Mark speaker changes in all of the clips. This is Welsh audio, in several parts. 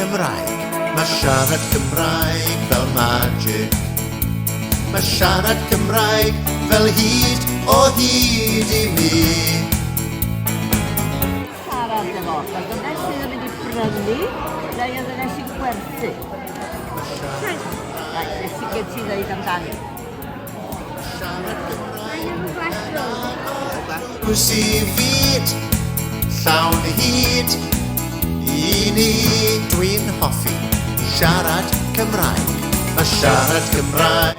Speaker 1: Cymraeg. Mae siarad Cymraeg fel magic. Mae siarad Cymraeg fel hyd o hyd i mi.
Speaker 2: Siarad efo, y ddynes sydd yn mynd i brynu neu y ddynes sy'n gwerthu? Reit, beth sy'n gen ti ddeud amdani?
Speaker 3: Mae'n rhywbeth
Speaker 1: Drws i fyd, llawn hyd i ni. Dwi'n hoffi siarad Cymraeg. Mae siarad Cymraeg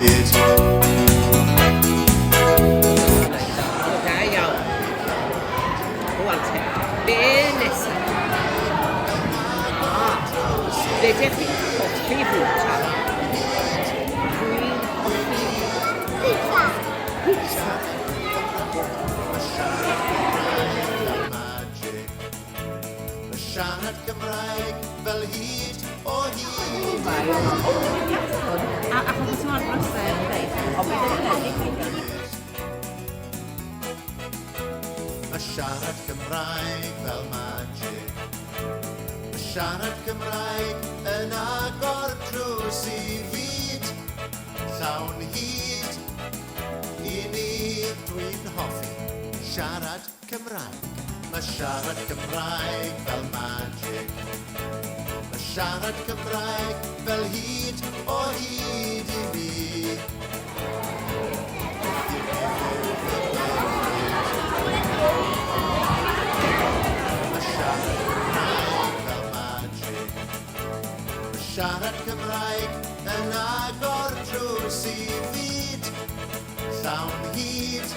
Speaker 1: hyd.
Speaker 4: Da iawn. Rwan te, be nesa? Ah, be ydych chi'n hoffi fwyta? Dwi'n hoffi pizza.
Speaker 1: Magic. Mae siarad Cymraeg fel hyd o hyd.
Speaker 4: A achos mor brysur, dweud, ond bydd yn
Speaker 1: Mae siarad Cymraeg fel magic. Mae siarad Cymraeg yn agor drws i fyd. Llawn hyd i ni. Dwi'n hoffi siarad Cymraeg. Mae siarad Cymraeg fel magic. Mae siarad Cymraeg fel hyd o hyd i mi. Wrth i mi fyw fy mywyd. Mae siarad Cymraeg fel magic. Mae siarad Cymraeg yn agor drws i fyd. Llawn hyd.